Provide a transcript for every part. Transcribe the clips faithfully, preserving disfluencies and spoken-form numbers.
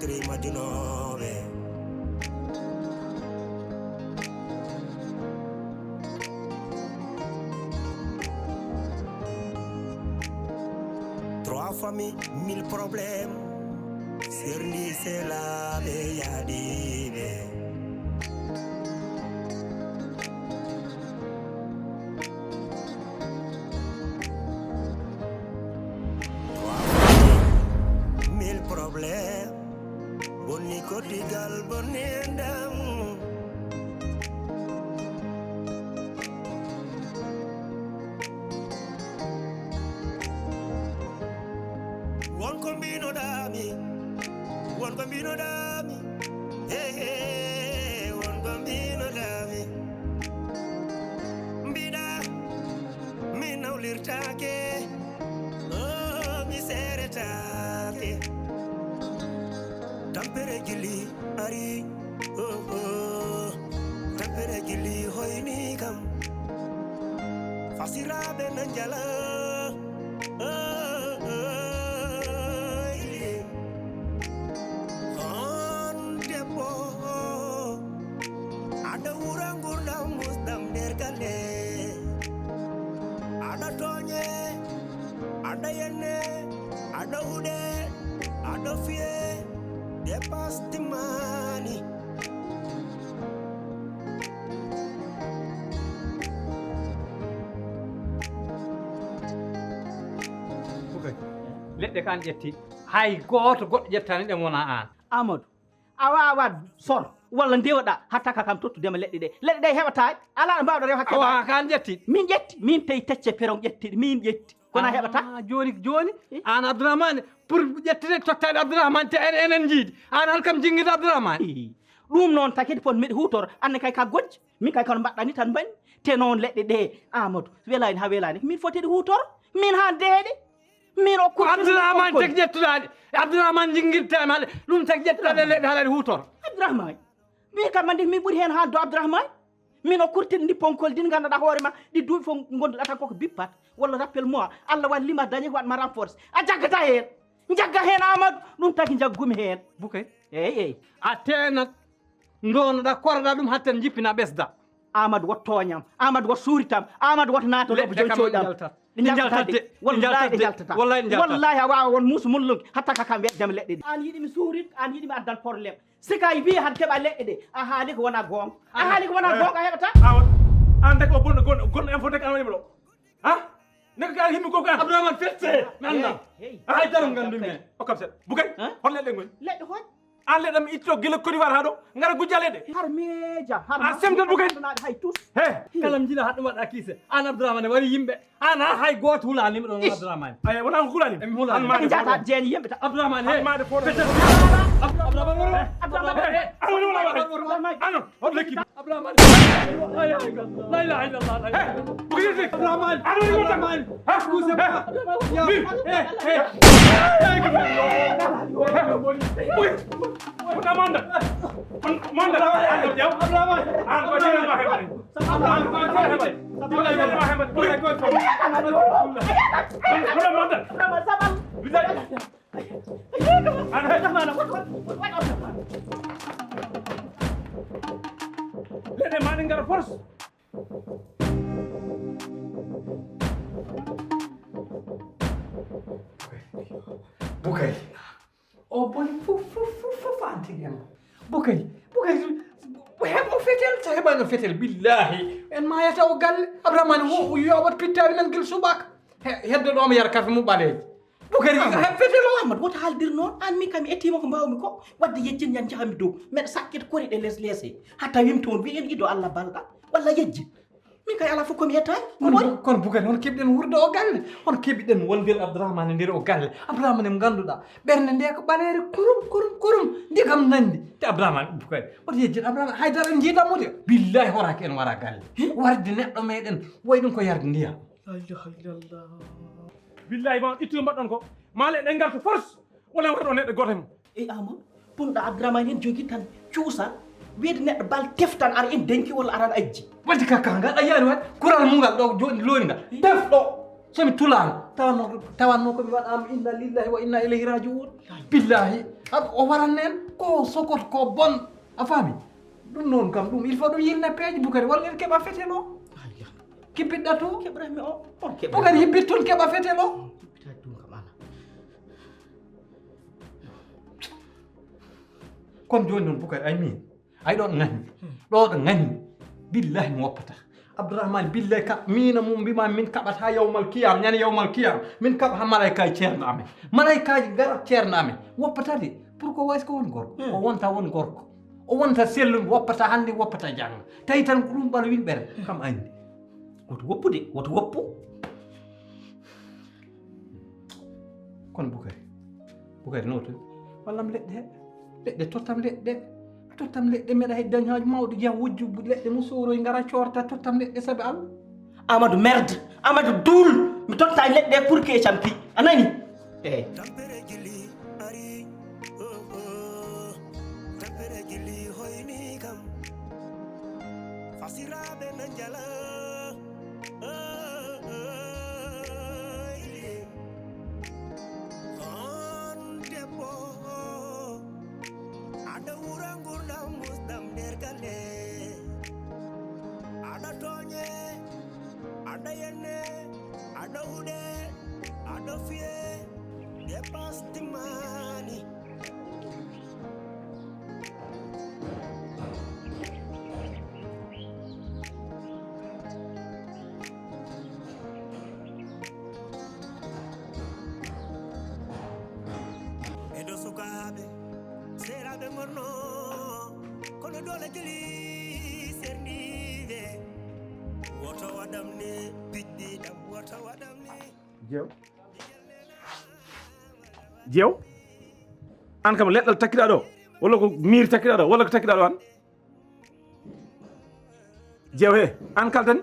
Kiri majunooɓe. Trois familles, mille problèmes. Serndi selaaɓe yaadiiɓe. Trois familles, mille problèmes. Bonni koddigal, bonni enɗam. Won ko mbinoɗaami, won ko mbinoɗaami. Hey, hey, won ko mbinoɗaami. Mbiɗa, mi nawlirtaake, oh, mi seeretaake. Tampere gilli ari, oh, oh. Tampere gilli hoyni kam. Fasiraaɓe na njala, oh, oh, oh. On debbo, aɗa wura ngurdam musɗam nder galle. Aɗa tooñe, aɗa yenne, aɗa huɗe, aɗa fiye, dépasse timmaani. Leɗɗe ko an ƴetti. Hay gooto goɗɗo ƴettaani ɗe wona an. Amadou, a waawaa sor walla ndewoɗaa hatta ka kam tottudema leɗɗe ɗe. Leɗɗe ɗe heɓataa, alaa ɗo mbaawɗo rew hakke. Awa, ka an ƴetti? Min ƴetti, min tawi tecce peron ƴetti, min ƴetti. Kono a heɓataa? Ah, jooni, jooni, eh? An Abdourahmane, pour ƴettude tottaade Abdourahmane, te en, enen njiidi. An, an kam jinngirde Abdourahmane. Ii, ɗum noon takiti pon miɗo huutor, anne kay ka gojji. Min kay kono mbaɗɗani tan mbaɗmi. Te noon leɗɗe ɗe, Amadou, welaani haa welaani, min foti ɗe huutor. Min haa deeɗe. Min o kurti Abdourahmane tek ƴettuɗaaɗe. Abdourahmane jinngirtaama haɗa, ɗum tek ƴettuɗaaɗe leɗɗe haɗa ɗe huutor. Abdourahmane. Min kam anndi min ɓuri heen haalde Abdourahmane. Min o kurtin ndi ponkol din ngannduɗaa hoore ma, ɗi duuɓi fof ngonnduɗaa tan koko bippat. Walla rappel moi, Allah wallima dañi waɗ ma renforce. A jaggata heen. Njagga heen Amadou, ɗum tagi njaggumi heen. Bukay. Eey, eey. A teenat, ndoonoɗaa, koroɗaa ɗum hatta jippina ɓesda. Amadou wot tooñam, Amadou wot suuritam, Amadou wot naata lobo joyi coyɗam. Ɗi njaltat de. Wallahi ɗi njaltata. Wallahi a waawa won muusu mullunki hatta ka kam weddema leɗɗe ɗe. An yiɗi mi suurit, an yiɗi mi addan problème. Sika a wii han keɓa leɗɗe ɗe, a haali ko wona goonga. A haali ko wona goonga, a heɓata. Awa, an de ko bonɗo, gonɗo, gonɗo info de ko an waɗi mo ɗo. Ha? Neka ka himmi ko kan. Abdourahmane fette. Mi annda. Hey, hey. Ay daro ngandumi. Okkam set. Bukay. Hon leɗɗe ngoni? Leɗɗe hon? An leɗɗe mi itto gila Côte d'Ivoire ha ɗo. Ngara gujja leɗɗe. Har meja, har. A semta Bukay. Hay tous. He, kala mi jila haɗum waɗa kiise. An Abdourahmane wari yimɓe. An a hay gooto hulaani mi ɗon Abdourahmane. Ay wala hulaani. Emi hulaani. An ma de jata foto. Jeeni yimɓe ta. Abdourahmane he. An ma de foto. Abdourahmane. Abdourahmane. An wala wala. An lekki. Abdourahmane. La ilaha illallah. La ilaha illallah. Abdourahmane. An wala wala. Ha? Excusez-moi. Ya. Eh, eh. Puta manda. Manda. Abdourahmane. An ko jere ma heɓani. Leɗɗe ma ɗe ngara force. Bukay. O boni fof, fof, fof, fof, fof an tigi en. Bukay, Bukay, heɓo fetel, so heɓano fetel, billahi, en mayata o galle. Abdourahmane, wo, yo wat pittari men gila subaka. He, heddo ɗo mo yara kafe mum ɓaleeji. Bukay, heɓ fetel o. Amadou, wota haaldir noon. An min kam mi ettiima ko mbaawmi ko. Wadde yejjin yan njahami dow. Meɗa sakkit kori ɗe les lese. Ha tawim toon, wi en ido Allah balɗa. Walla yejjin. Min kay alaa fof ko mi yettaani. Ko boni? Kono Bukari, hono keɓɗen wuurde o galle? Hono keɓiɗen wonde Abdourahmane e nder o galle? Abdourahmane mo ngannduɗaa, ɓernde nde ko ɓaleere kurum, kurum, kurum. Ndiyam nanndi. Te Abdourahmane Bukari, woto yejjit Abdourahmane, haydara en njiidaa mo de. Billahi, horaaki en wara galle. Warde neɗɗo meɗen, wayi ɗum ko yarde ndiyam. La ilaha illallah. Billahi, ma ittu mbaɗɗon ko. Ma leɗɗe ngarta force. Wala waɗo neɗɗo gooto mum. Ey Amadou, bonɗo Abdourahmane en jogii tan cuusal, wiyde neɗɗo bal teftan ara en denki walla aran ajji. Wadde ka ka ngal a yiyaani waɗde kural mum ngal ɗo jooɗi loori ngal. Tef ɗo. So mi tulaano, tawanno, tawanno ko mi waɗaama inna lillahi wa inna ilayhi raji'un. Billahi, aɗa, o waran nen, ko sokot, ko bon. A faami? Ɗum noon kam, ɗum, il faut ɗum yilna peeje, Bukari, walla en keɓa fetelo. Ayya. Kibbitɗa to? Keɓraymi o, on keɓraymi. Bukari, hibbit toon, keɓa fetelo. Hibbitaade ɗum kam alaa. Kono jooni noon, Bukari, ay miin. Ay ɗo ɗo ŋañmi. Ɗo ɗo ŋañmi. Billahi mi woppata. Abdourahmane, billahi ka, miina mum mbima min kaɓata yawmal kiyam, ñande yawmal kiyam. Min kaɓa ha malaykaaji ceerno amen. Malaykaaji ngara ceerno amen. Woppata de. Pour ko waysi ko won gorko. Hmm. O wonta won gorko. O wonta selluɗo, woppata hannde, woppata janngo. Tawi tan ko ɗum ɓalo win ɓere. Kam anndi. Woto woppu de, woto woppu. Kono Bukari, Bukari, no to? Wallam leɗɗe he. Leɗɗe, tottam leɗɗe. Tottam leɗɗe, meɗa heddi dañi haaju mawɗo, jeya wujju leɗɗe mum, sowroy, ngara coorta, tottam leɗɗe, sabi Allah. Amadou merde, Amadou duul, mi totta leɗɗe pour que campi. A nani? Eh. Tampere jilli ari, oh, oh. Tampere jilli hoyni kam. Fasiraaɓe na njala. On debbo, aɗa wura ngurdam musdam nder galle. Aɗa tooñe, aɗa yenne, aɗa huɗe, aɗa fiye, dépense timmani. Ɓeɗo sukaaɓe, seeraaɓe ngorno, kono doole jeli serniiɓe. Woto waɗam ni, piɗɗi ɗam, woto waɗam ni. Jeew. Jeew. An kam leɗɗal takkiɗa ɗo, walla ko miir takkiɗa ɗo, walla ko takkiɗa ɗo an? Jeew he, an kaltani?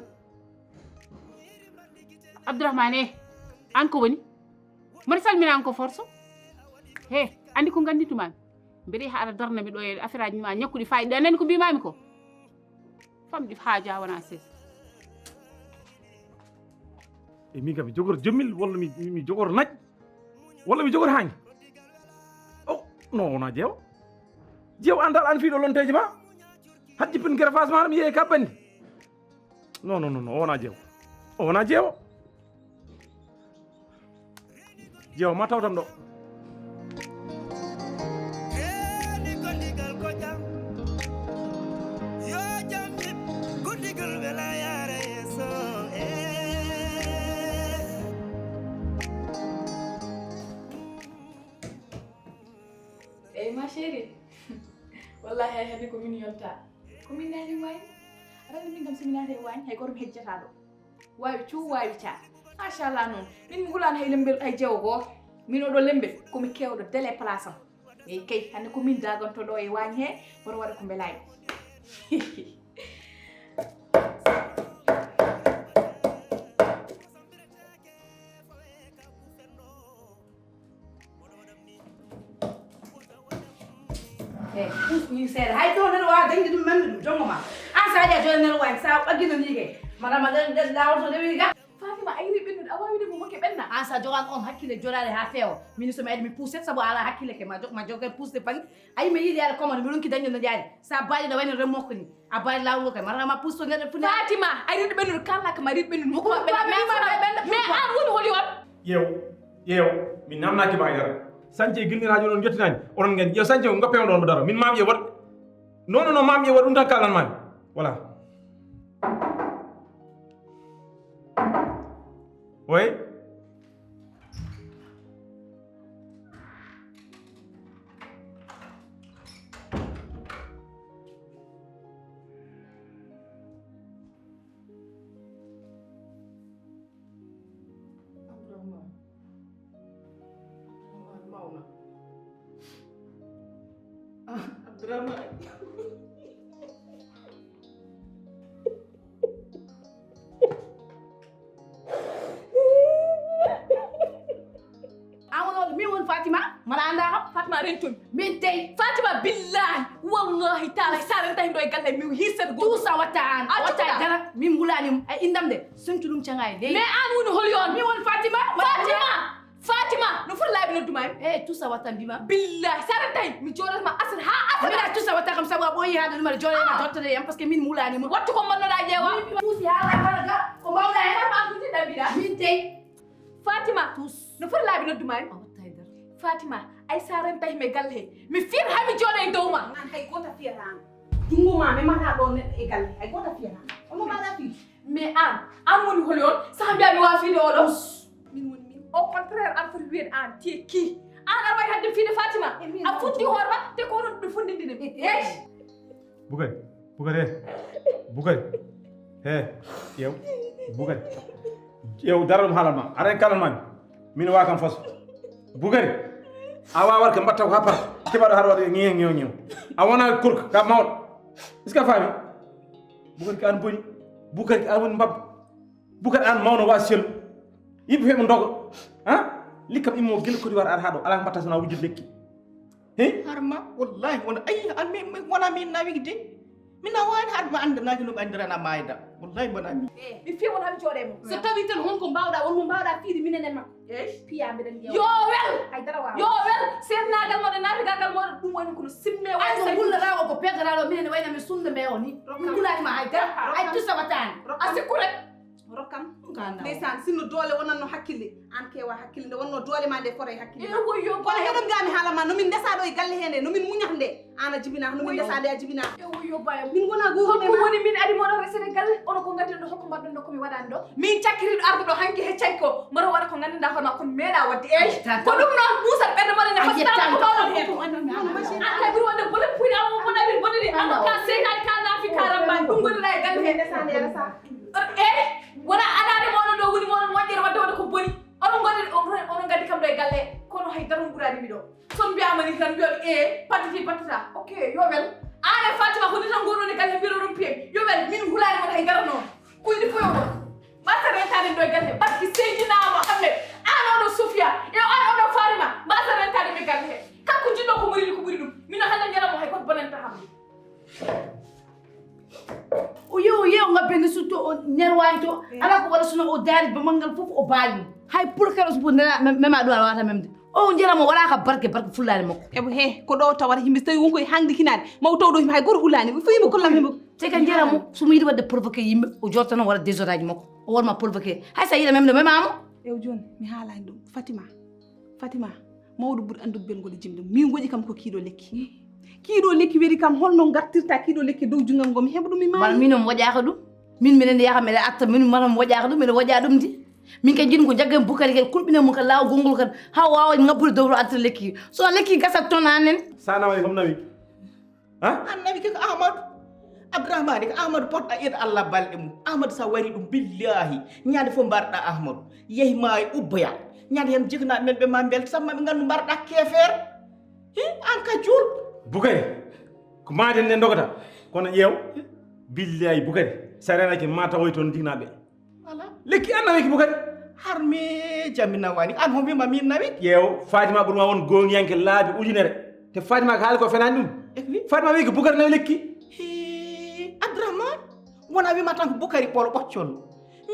Abdourahmane, e, an ko woni? Mboɗo salminaama ko forso? He, anndi ko ngannditu-maa-mi. Mbeɗa yaha aɗa darna mi ɗo e affaire aji ma ñakkuɗi faayiɗi. A nani ko mbiimaa-mi ko? Famɗi haaju a wona sees. E min kam mi jogor jommil, walla mi, mi, mi jogor naƴ, walla mi jogor haange. O, no wona jeew. Jeew an dal an fii ɗo lonteeji ma. Hajji pin gere fas ma mi yehi ka bandi. Non, non, non, non, o wona jeew. O wona jeew. Jeew ma tawtam ɗo. Heni ko digal ko jam. Yo jam yib ko digal wela yaara yeeso. Eh. Eyi ma chérie. Wallahi hay hannde ko min yonta. Ko min nani waañ. Aɗa anndi min kam so mi naati e waañ hay gooto mi hejjata ɗo. Waawi cuu, waawi caa. Machallah noon. Min mi hulaani hay lembel, hay jeewo goo. Min oɗo lembel, ko mi keewɗo dele place am. Eyi kay, hannde ko min daaganto ɗo e waañ he, mboɗo waɗa ko mbelaaɗi. Eyi, puus min seeɗa. Hay ɗo neɗɗo waawa dañde ɗum, nanndi ɗum, jonngo ma. An so a yiɗi a jooɗa neɗɗo waawi, so a ɓaggino nii kay. Madame, a dañ-, dañ-, laawol to rewi ga. Fatima, a yiɗi ɓennude, a waawi wiide mo mokke ɓenna. An so a jogaani on hakkille jooɗaade haa feewa. Min so mi ari mi puuset sabu a alaa hakkille kay, ma jog-, ma jogge puusde paŋ. Ayi, mi yiɗi yaade commande, mi ronki dañde no jaari. So a baaɗi no wayno remmoke ni. A bari laawol kay, marama pusto neɗɗo fune. Fatima, a yiɗi ɓennude, kala kam a yiɗi ɓennude. Mo ko ɓenna, mais mais an woni holi on? Ƴeew, ƴeew, min namnaki ma e dara. Sance gilniraajo onon jottinaani, onon nganndi. Ƴeew sance o ngoppe on ɗon mo daro. Min maam ƴeew waɗ. Non, non, non, maam ƴeew waɗ ɗum tan kalan maami. Voilà. Oui. Abdourahmane. Abdourahmane mawna. Ah, Abdourahmane. An woni on, min woni Fatima, mbaɗa annda kam? Fatima, rentumi. Min dey. Fatima, billahi, wallahi. Wallahi taala, saren tawi ɗo e galle mi hirsat go. Tout ça watta an. A watta dara. Min mbulani mo. Ay indam de. Suntu ɗum canga e ley. Mais an woni holi on? Mi won Fatima. Fatima. Fatima, no foti laabi nodduma en? Eh, tout ça watta mbima. Billahi, saren tawi mi jooɗatma asar ha asar. Mira tout ça watta kam sabu a ɓooyi haade ɗum aɗa jooɗe ma dottode yam parce que min mbulani mo. Wattu ko mannoɗa ƴeewa. Tuusi ha la barga. Ko mbawɗa hen. Fatima, an tuuti ɗambiɗa. Min tey. Fatima, no foti laabi nodduma en? A watta e dara. Fatima, ay saren tawi mi galle he. Mi fir ha mi jooɗo e dow ma. An hay goto fiyata an. Jungo ma memata ɗo neɗɗo e galle. Hay goto fiyata an. Ono mbaɗa fi. Mais an, an woni holi on? Saha mbiya mi wawa fiide oɗo? Min woni min. Au contraire, an foti wiyede an te ki. An aɗa wawi hadde fiide Fatima. A futti hoore ma, te ko onon ɓe fondindini. Yes. Bukari, Bukari, he. Bukari. He, ƴeew. Bukari. Ƴeew, dara ɗum haalan ma. Aɗa en kalan mami. Min wawa kam fas. Bukari. A wawa warke mbatta ko ha para. Keɓaɗo haɗa waɗa ŋew, ŋew, ŋew. A wona kurka, ka mawɗo. Est-ce que a faami? Bukari ko an boni. Bukari ko an woni mbabba. Bukari an mawno wa selu. Yimɓe feɓe dogo. Ha? Likkam immo gila kodi war ar haɗo. Ala ko mbatta sona wujjude lekki. He? Harma, wallahi wona, ay, an mi, mi, wona min nawigi de. Mi nawaani har ma anndanaaki no ɓe anndirana maayda. Wallahi wona min. Eh, mi fiya won hami jooɗe mo. So tawi tan honko mbaawɗa, won mo mbaawɗa fiide minen e makko? Piya mbiɗen ƴeewa. Yo wel. Ay dara waawa. Yo wel. Seernaagal moɗon, naatagaagal moɗon, ɗum woni kono simme. Ay, woni so wullata o ko peggataaɗo, minen ne wayna mi sunna mbe o ni. Ɗum wulaani ma hay dara. Ay, tusa wataani. A sikku rek. Rokkam. Ɗum ka ndaw. Ndeysaan, sinno doole wonanno hakkille, aan keewa hakkille, nde wonno doole ma nde fota e hakkille. E woyo. Kono heɗon ngaami haala ma, no min ndesa ɗo e galle he nde, no min muñata nde, aan a jibinaaka, no min ndesa nde a jibinaaka. E woyo baya. Min ngona guurɗe ma. Hokko woni min adi moɗo resede galle, ono ko ngadden ɗo, hokko mbaɗɗon ɗo, ko mi waɗani ɗo. Min cakkitiiɗo arde ɗo hanki he caggi ko, mboɗo waɗa ko nganndanɗaa hoore ma, kono meeɗa waɗde. Eey, ko ɗum noon, muusal ɓernde moɗon e hostaa ko mawɗon he. Aan kay ɓuri wonde bone puyɗa mo, bonani, bonani. Aan ko ka seytaani, ka naafi, ka rambaani, ɗum ngonira e galle he. Eey, wona adaade mooɗon ɗo woni mooɗon moƴƴere wadde wadde ko boni. Onon ngoni, on, onon ngaddi kam ɗo e galle, kono hay dara on ɓuraani mi ɗo. So on mbiyaama ni tan mbiyon, ee, pattiti pattata. Ok, yo wel. Aan e Fatima ko ni tan ngoɗon e galle mbiɗo ɗum piyen. Yo wel, min hulaani mon hay dara noon. Ko yiɗi foyo mon. Mbasa rentaade ɗo e galle. Barki Seydina Mohamed. Aan oɗo Sofia. E aan oɗo Fatima. Mbasa rentaade mi galle he. Kanko jinno ko ɓuri ko ɓuri ɗum. Min o hannde ñalawma hay goto bonanta kam. O yehi, o yehi, o ngabbe nde sutto, o nerwaani to. Alaa ko waɗa sona o daari ba manngal fof o baali ɗum. Hay pour kala so pour nana mema ɗum aɗa wata memde. O njeram o waɗaaka barke, barke fullaani makko. Ebo he, ko ɗo tawata yimɓe so tawi wonko e hangde kinaade, maw taw ɗo yimɓe hay goto hullaani, fof yimɓe kollam hembo. Te ka njeram o, so mo yiɗi waɗde provoqué yimɓe, o jortano waɗa désordre aji makko. O wonma provoqué. Hay so a yiɗa memde, mema mo. Ew jooni, mi haalaani ɗum. Fatima. Fatima, mawɗo ɓuri anndude belgol e jimɗi. Min ngoƴi kam ko kiiɗo lekki. Kiiɗo lekki weli kam, holno ngartirta kiiɗo lekki dow jungal ngol? Mi heɓa ɗum mi maayi. Wala min o mi waɗaaka ɗum. Min minen yaha mbeɗa arta, min mala mi waɗaaka ɗum, mbeɗa waɗa ɗum di. Min kay jiɗmi ko jaggan Bukari kay, kulɓina mum ka laawol gongol kan, haa waawa ngabbude dow to arta lekki. So lekki gasat toon anen. Sa nawani kam nawi. Ha? An nawi ko Ahmadu. Abdourahmane ko Ahmadu potɗa ed Allah balɗe mum. Ahmadu sa wari ɗum billahi. Ñande fof mbarɗa Ahmadu. Yehi ma e ubboya. Ñande hen jikna men ɓe ma mbel samma ɓe ngandu mbarɗa kefer. Hi, an ka juul. Bukari. Ko maden ne dogata. Kono ƴeew. Billahi Bukari. Sa renaki ma tawoy toon jiknaɓe. Voilà. Lekki an nawiki Bukari. Har me jamina wani. An hombi ma min nawi. Ƴeew, Fatima ɓurma won gongiyanke laabi ujunere. Te Fatima ko haali ko fenani ɗum. Ekwi? Fatima wi ko Bukari nawi lekki. Hi, Abdourahmane. Wona wima tan ko Bukari ɓolo ɓoccol.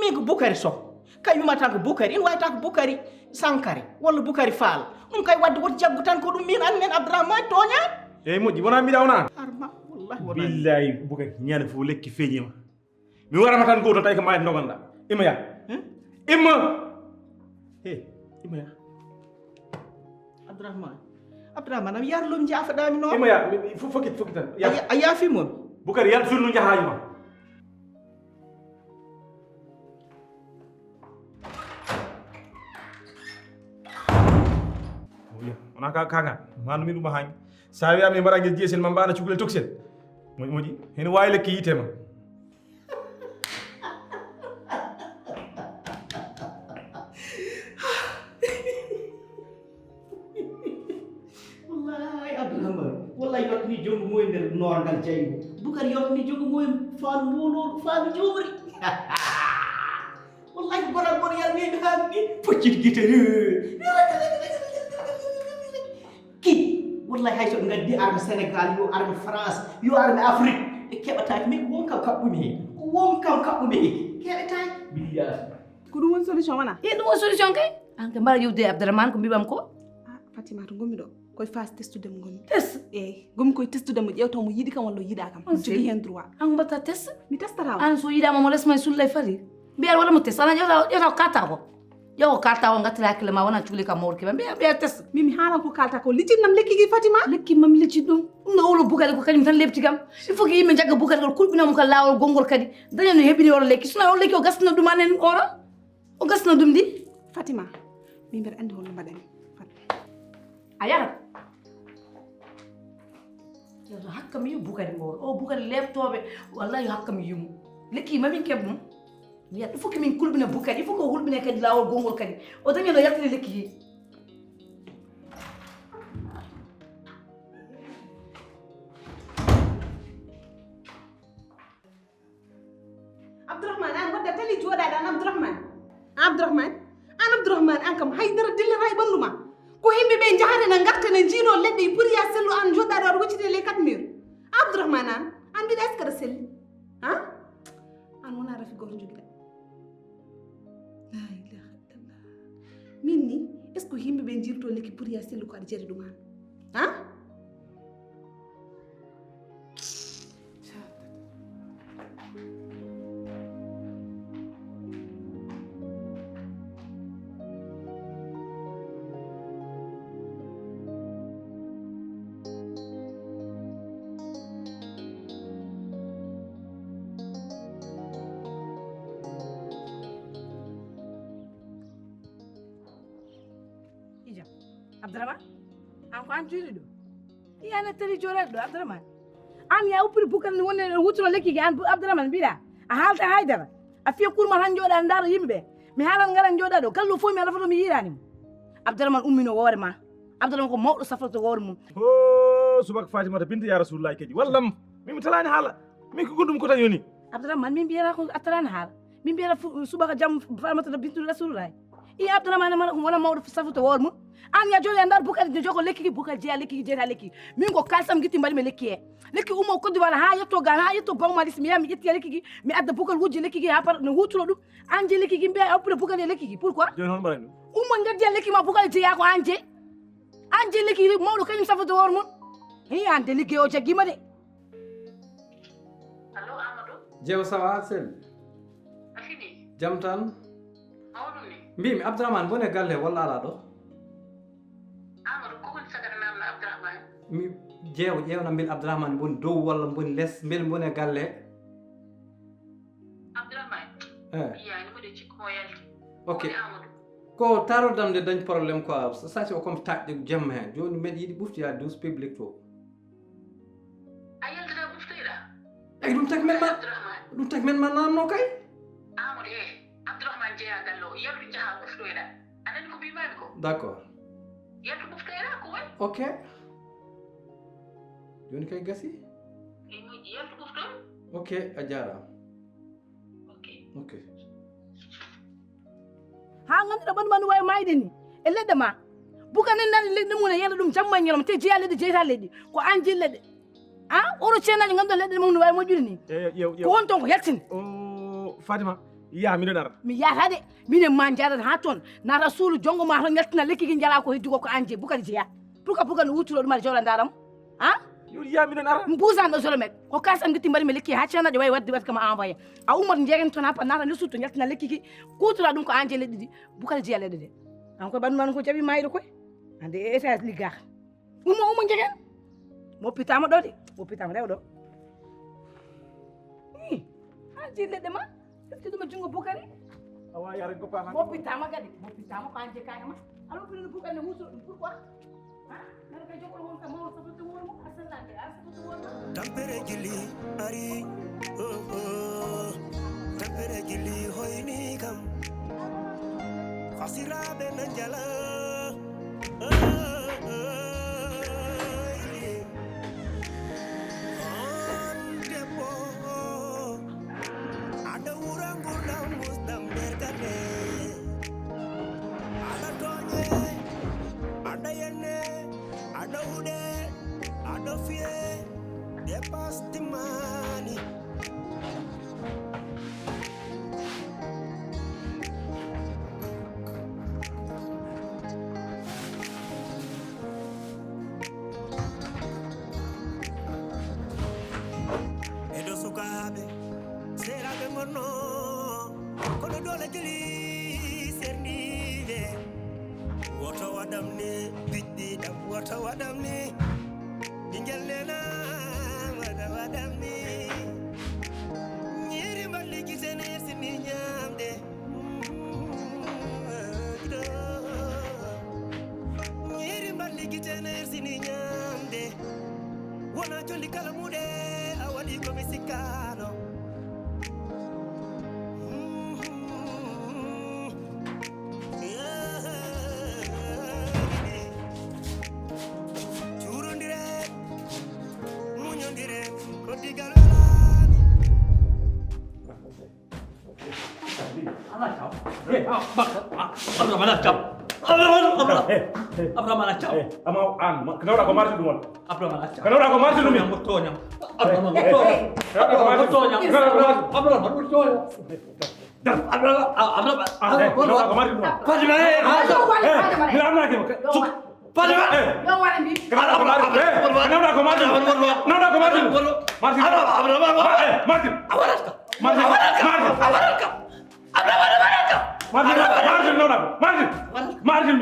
Min ko Bukari Sow. Kay wima tan ko Bukari. Ina wawi tan ko Bukari Sankare. Walla Bukari Fall. Ɗum kay wadde woto jaggu tan ko ɗum min an men Abdourahmane toña. Eyyi moƴƴi, wona mbiɗa wona. Harma, wallahi wona. Billahi Bukari, ñande fof lekki feeñima. Mi warama tan gooto tawi ko maayde doganɗa. Imma ya. Hmm? Imma. He, imma ya. Abdourahmane. Abdourahmane, am yarlum jaafaɗami noon. Imma ya, mi, mi, fo-, fokkit, fokkit tan. Ya. A ya-, a yaafi mon? Bukari, yal sunnu jahaaji ma. Oya, wona ka, ka, ka. Manu mi ɗum haŋ. Sa wiya mi mbaɗa ngel jiyesen ma mbaɗa cukalel toksen. Moƴƴi, moƴƴi. Heno wawi lekki yiite ma. Wallahi Abdourahmane, wallahi yottani jonngo mum e nder noor ngal jaygo. Bukar yottani jonngo mum e faandu mboloodu, faandu jowri. Wallahi goral mon yalneede haa ni poccit gite. Ki. Wallahi, hay so ɓe ngaddi arme Sénégal, yo arme France, yo arme Afrique, ɓe keɓataake. Min ko won kam kaɓɓumi heen. Ko won kam kaɓɓumi heen. Keɓetaake. Billahi. Ko ɗum woni solution wona? E ɗum woni solution kay. An kay mbaɗa yewtude e Abdourahmane ko mbiɓam ko. Ah, Fatima, to ngonmi ɗo, koye phase testude mo ngonmi. Test? Eey, ngonmi koye testude mo, ƴeewta mo yiɗi kam walla o yiɗaa kam. On jogii heen droit. An mbaɗta test? Mi testata o. An so yiɗaama mo lesma e sulla e fari. Mbiyaa waɗa mo test, ana ƴeewta, ƴeewta ko kaaɗta ko. Ƴeew ko kaaɗta o, ngattir hakkille ma, wona cuuli kam mawɗo keɓa. Mbiyaa, mbiyaa test. Min mi haalan ko kaaɗta ko, liccinnam lekki ki, Fatima. Lekki ma mi licci ɗum. Ɗum no owlo bukari ko kañum tan lebti kam. Il faut que yimɓe njagga bukari kadi, kulɓina mo ka laawol gonngol kadi. Daña no heɓini oɗo lekki. Sona oɗo lekki o gastina ɗum anen oɗo. O gasna ɗum ndi. Fatima, min mbeɗa anndi holno mbaɗani. Fat- A yahat. Yo hakka mi yum bukari mawɗo. O bukari leftooɓe. Wallahi yo hakka mi yum. Lekki ma min keɓ ɗum. Mi yiyat ɗum fof ko min kulɓina bukari. Il faut ko hulɓine kadi laawol gonngol kadi. O daña no yaltini lekki ki. Abdourahmane, an wadda tali jooɗaade an Abdourahmane. An Abdourahmane, an Abdourahmane, an kam haydara dillata e ɓanndu ma. Ko yimɓe ɓe njahata na ngarta na njiinoo leɗɗe e puriya sellu an jooɗaade aɗa waccitee les quatre murs. Abdourahmane an, an mbiɗa est-ce que aɗa selli? Ha? An wonaa rafi gooto njogiɗa. La ilaha illallah. Min ni, est-ce que yimɓe ɓe njilto lekki puriya sellu ko aɗa jari ɗum an? Ha? Ijam. Abdourahmane, an ko an cuuɗi ɗo? Iyana tari jooɗaade ɗo, Abdourahmane. An ya uppiri bukar ni wonde hutuno lekki ki an Abdourahmane mbiɗa. A haalta haydara. A fiya kurma tan jooɗa ndaaro yimɓe ɓe. Mi haalan ngaran jooɗa ɗo. Kallu fof mi ala foto mi yiɗani mo. Abdourahmane ummino woore ma. Abdourahmane ko mawɗo safroto woore mum. Ho, subaka Fatimata binta ya Rasulullahi kadi. Wallam, min mi talani haala. Min ko gondumi ko tan yoni. Abdourahmane, min mbiyata ko a talani haala. Min mbiyata fu-, subaka jam Fatimata bintu Rasulullahi. I Abdourahmane mana ko wona mawɗo safuto woor mum. An ya jooɗi a ndar bukari de jogo lekki ki bukari jeya lekki ki jeya lekki. Min ko kalsam gitti mbaɗi mi lekki he. Lekki ummo koddi wala ha yetto gan ha yetto bawmalis mi yaha mi ƴetti lekki ki mi adda bukari wujji lekki ki ha par no wuturo ɗum. An je lekki ki mbiya oppude bukari e lekki ki. Pourquoi? Joni hon mbaɗani ɗum? Ummo ngaddi lekki ma bukari jeya ko an je. An je lekki mawɗo kañum safuto woor mum. Hi an de liggey o jaggima de. Allo, Amadou? Jeew, ça va, sel? A fini? Jam tan? Mawɗum ni? Mbimi, Abdourahmane, bone galle, walla ala ɗo? Amadou, ko woni sagata namna Abdourahmane? Mi, jeew, ƴeewna mbel Abdourahmane, mboni dow walla mboni les, mbel mbone galle? Abdourahmane? Eh. Mi yiyani mo de, cikku mo yalti. Ok. Woni Amadou? Ko tarodam de dañ problème quoi. Ça, c'est comme taƴde jamma hen. Joni mbeɗa yiɗi ɓuftoya douze public to. A yaltata ɓuftoyɗa? Eyi, ɗum tagi men ma-, Abdourahmane. Ɗum tagi men ma namno kay. Amadou, he, Abdourahmane jeeya galle o. Yaltu jaha ɓuftoyɗa. A nani ko mbimami ko? D'accord. Yaltu ɓuftoyɗa ko woni? Ok. Joni kay gasi? Eyi, moƴƴi, yaltu ɓuftoy. Ok, a jaaraama. Ok. Ok. Ha ngannduɗaa ɓanndu ma no wawi mayde ni. E leɗɗe ma. Buka nen nani leɗɗe mum ne yela ɗum jamma e ñalawma. Te jeeya leɗɗe, jeeyta leɗɗe. Ko an jeyi leɗɗe. A? Oro ceenaji ngannduɗaa leɗɗe mum no wawi moƴƴude ni. Ƴeew, ƴeew, ƴeew. Ko won toon ko yaltini. O, Fatima, ya miɗo nara. Mi yahata de. Minen ma njarat ha toon. Nara suudu jonngo ma toon yaltina lekki ki njala ko heddi ko, ko an jeyi. Buka jeeya. Pourquoi, pourquoi no wuturo ɗum aɗa joola ndaara mo? Ha? Yo, ya miɗo nara. Mbuusan ɗo zolomet. Ko kalis am gitti mbaɗi mi lekki ha ceenajo wawi wadde wadde kama envoyé. A ummat njegen toon ha pat nata nde sutto jaltina lekki ki. Kutora ɗum ko an je leɗɗi ɗi. Bukal jeya leɗɗe de. An koye ɓandu ma ko jaɓi mayɗo koye. Ande e étage liggaka. Umma, umma njegen. Mo pitama ɗo de. Mo pitama rew ɗo. Hi. Ha je leɗɗe ma. Ƴefti ɗum e junngo Bukari. Awa, yaren ko paama. Mo pitama kadi. Mo pitama ko an je kaka ma. Alo pino Bukari ne huuto ɗum. Pourquoi? Ha? Nana ka jokol won ka mawɗo saboto wor mo. A sellande, a saboto wor mo. Tampere gili ari. Oh, oh. Tampere gili hoyni kam. Fasiraɓe na njala. Oh, oh, oh. On debbo. Aɗa wura ngurdam musdam nder galle. Aɗa tooñe, aɗa yenne, aɗa huɗe. Waɗam ni, biddi ɗam woto waɗam ni. Ɓingel nena, waɗa waɗam ni. Nyiri mballi gitene sini nyamde. Nyiri mballi gitene sini nyamde. Wona jolli kala muɗe, a waɗi ko mi sikkano. Cuurondire, muñondire, ko digal welaani. Abdourahmane Thiam. Abdourahmane Thiam. Abdourahmane Thiam. Ama an, ka nawɗa ko marti ɗum on. Abdourahmane Thiam. Ka nawɗa ko marti ɗum. Mo tooñam. Abdourahmane mo tooñam. Ka nawɗa ko marti. Abdourahmane mo tooñam. Abdourahmane mo tooñam. Abdourahmane, Abdourahmane, Abdourahmane. Fatima, eh, Fatima. Fatima. Eh, ka nawɗa ko marti. Ka nawɗa ko marti. Martin. Abdourahmane. Eh, Martin. Martin. Martin. Martin. Martin. Martin. Martin. Martin. Martin. Martin. Martin. Martin. Martin. Martin. Martin.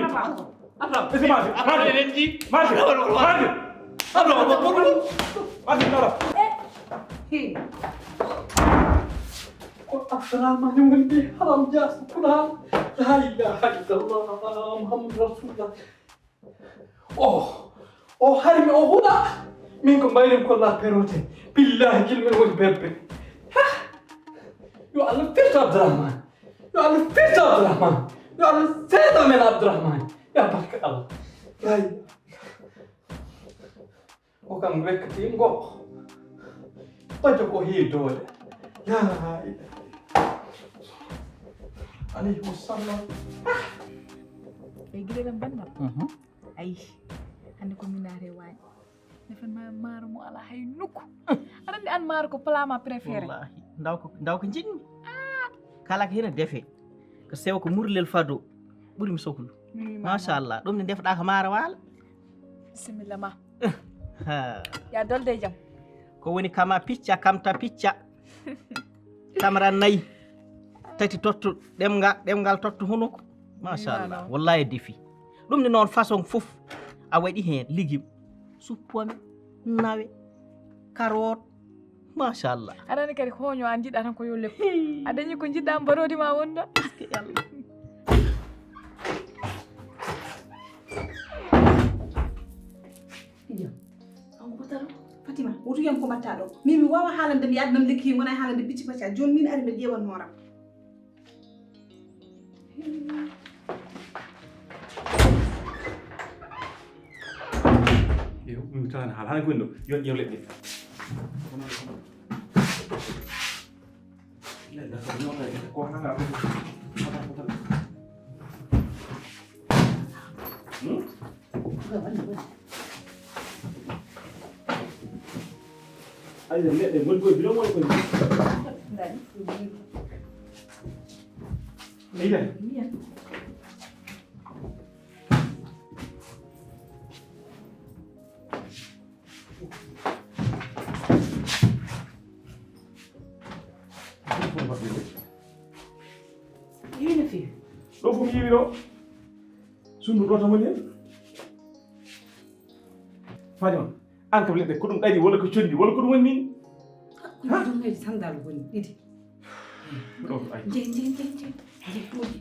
Martin. Martin. Martin. Hey. Ko Abdourahmane woni ɓii haram jaasi Pulaar. La ilaha illallah Muhammadu Rasulullah. Oh, o hari mi o huɗa. Min ko mbayrim ko la perote. Billahi gila min woni bebbe. Ha! Yo Allah firtu Abdourahmane. Yo Allah firtu Abdourahmane. Yo Allah seedo men Abdourahmane. Ya barka Allah. Lay. O kam wekkati ngo. Ɓadde ko heewi doole. Laa ilaaha illa. Alayhi wa sallam. E gila ɗam banndam. Mhm. Ayi, hannde ko mi naate waañ. Ndefen ma maaro mo alaa hay nokku. Aɗa anndi aan maaro ko plat ma préféré. Wallaahi. Ndaw ko, ndaw ko njiɗmi. Kala ko hena defe. Ko sewa ko murlel fado. Ɓuri mi soklu. Mi wiima machallah. Ɗum ne ndefɗa ko maaro waalo. Bisimilla ma. Ha. Ya dolde e jam. Ko woni kama picca, kamta picca. Tamra nayi. Tati totto ɗemngal, ɗemngal totto hunuko. Machallah. Wallahi defi. Ɗum ne noon façon fof. A waɗi heen leggume, suppome, nawe, carotte. Machallah. Aɗa anndi kadi ko hooño a jiɗɗa tan ko yo lekku. Hii. A dañi ko jiɗɗa mbaroodi ma wonda. Est-ce que Yalla? Iya. An ko taro? Fatima, woto yam ko mbatta ɗo. Min mi wawa haalande mi addan lekki wona haalande bicci pacca. Joni min ari mbe ƴeewan nooram. Yo, mi tan haala hana ko ɗo. Yo ƴeew leɗɗe. Ay, leɗɗe ngoni koye bidon woni koye. Ayi. Yiwi no feewi. Ɗo fof mi yiwi ɗo. Sundu ɗo tan woni hen. Fatima, an kam leɗɗe ko ɗum ɗaɗi walla ko condi walla ko ɗum woni min? Ko ɗum ɗaɗi sandal woni ɗiɗi. Ɗo ko ay. Nje, nje, nje, nje. Nje ɗuuɗi.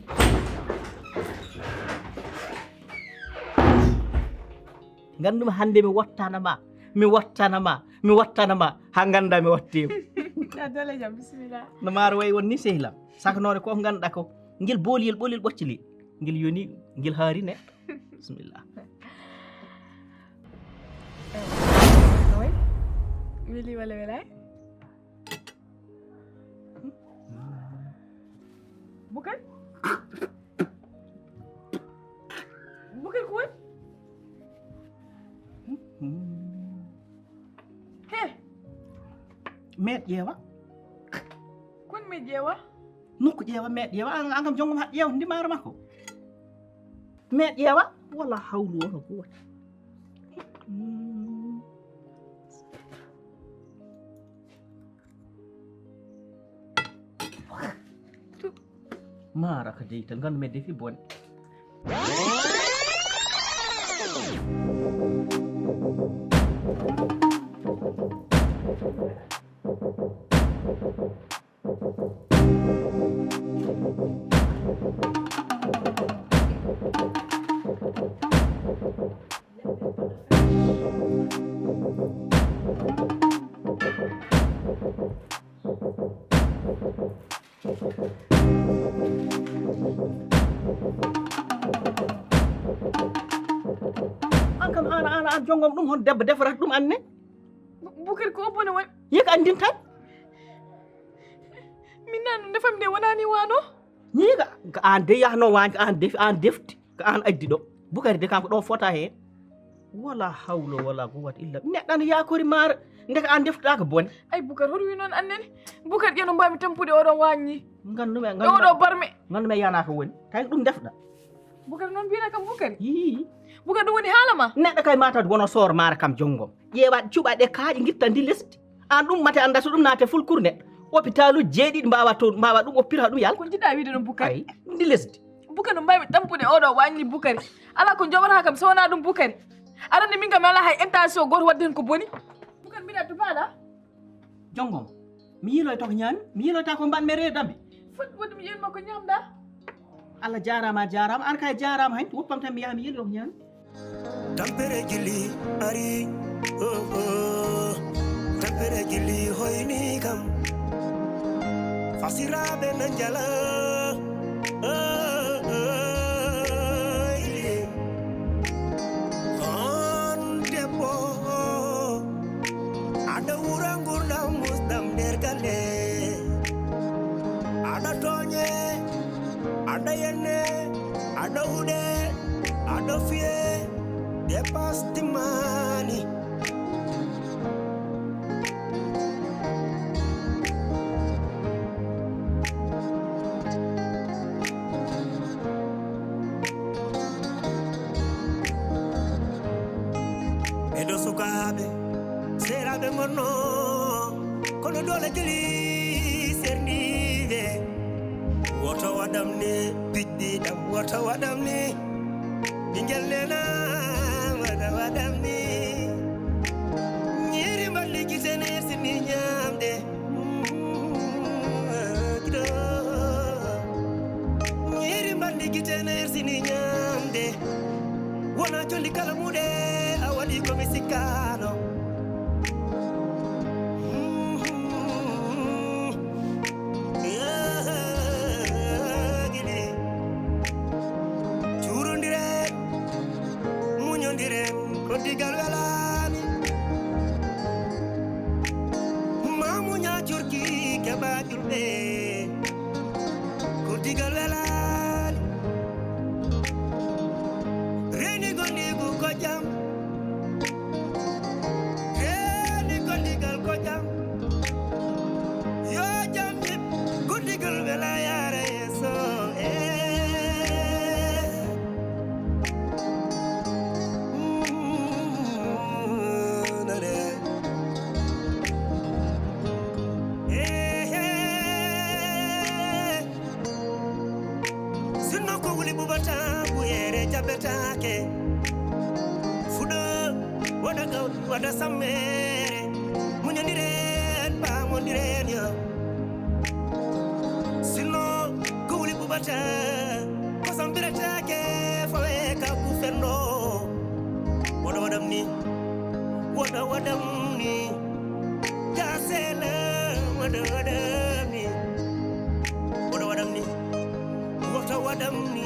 Nganndu-mi hannde mi wattana ma, mi wattana ma, mi wattana ma, haa ngannda mi wattiima. A dole jam, bisimilla. No maaro wayi won ni sehlam. Sakanoore ko ngannduɗaa ko, ngel booliyel ɓolel ɓoccili. Ngel yoni, ngel haari neɗɗo. Bisimilla. Eh, no wayi? Weli walla welaay? Bukar? Bukar ko woni? He! Meeɗ ƴeewa. Kon meeɗ ƴeewa? Nokku ƴeewa, meeɗ ƴeewa. An, an kam jonngom haɗ ƴeewa, ndi maaro makko. Meeɗ ƴeewa? Wala hawlu wono gooto. Maara ka dey tan, nganndu men defi bone. Jongom ɗum hon debbo defarata ɗum anne? Bu-, Bukar ko obbone won. Yeka andin tan. Min nan ɗum defam nde wonani wano. Ni ka, ka an de yahno wañ, ka an def, an defti, ka an addi ɗo. Bukari de kanko ɗo fota he. Wala hawlo wala quwwata illa. Neɗɗo an yakori mara. Ndeka an deftuɗa ko bone. Ay Bukar, hoto wi noon annene. Bukar ƴeno mbami tampude oɗo waññi. Gandume, e oɗo barme. Gandume yana ko woni. Tawi ɗum defɗa. Bukar noon mbiyata kam Bukari. Yii. Bukar ɗum woni haala ma. Neɗɗo kay mataw wono soor mara kam jongom. Ƴeewa cuɓa ɗe kaaƴe gitta ndi lesdi. An ɗum mate anda so ɗum naate fulkur neɗɗo. Hôpital uji jeeɗiɗi mbawa toon, mbawa ɗum oppira ɗum yal. Ko jiɗɗa wiide ɗum Bukari? Ay, ndi lesdi. Bukari no mbawmi tampude oɗo wañni Bukari. Ala ko jowata kam so wona ɗum Bukari. Aɗa anndi min kam mi ala hay intention goto wadde hen ko boni. Bukari mbiɗa tubaɗa. Jongom. Mi yiiloyta ko ñaami, mi yiiloyta ko mbaɗmi reedam. Foti wonde mi yiilma ko ñamɗa. Allah jaaraama, a jaaraama, an kay jaaraama, hay woppam tan mi yaha mi yiiloya ko ñaami. Tampere jilli ari, oh, oh. Tampere jilli hoyni kam. Fasiraaɓe na njala, oh, oh, oh. On debbo, aɗa wura ngurdam musɗam nder galle. Aɗa tooñe, aɗa yenne, aɗa huɗe, aɗa fiye, dépasse timmani. Ɓeɗo sukaaɓe, seeraaɓe ngonno, kono doole jeli serniiɓe. Woto waɗam ni, piɗɗi ɗam, woto waɗam ni. Ɓingel nena, woto waɗam ni. Ñiiri mballi gite ne sini ñaamde. Giɗo. Ñiiri mballi gite ne sini ñaamde. Wona jolli kala muɗe a waɗi ko mi sikkaano. Giɗi. Cuurondiren, muñondiren, ko digal welaani. Ma muña curki keɓa julɓe, ko digal welaani. Reeni gondigu ko jam. Reeni gondigal ko jam. Yo jam jib, gondigal wela yaara yeeso. Eh. Mm, nane. Eh, eh. Sinno ko wuli ɓuɓata, ɓuyere jaɓetaake. Fuɗo, waɗa gawri, waɗa sammere. Muñondiren, pamondiren yo. Sinno ko wuli ɓuɓata, ko sampiretaake, fawe ka kufenno. Waɗa waɗam ni, waɗa waɗam ni. Gasela, waɗa waɗam ni. Waɗa waɗam ni. Waɗa waɗam ni.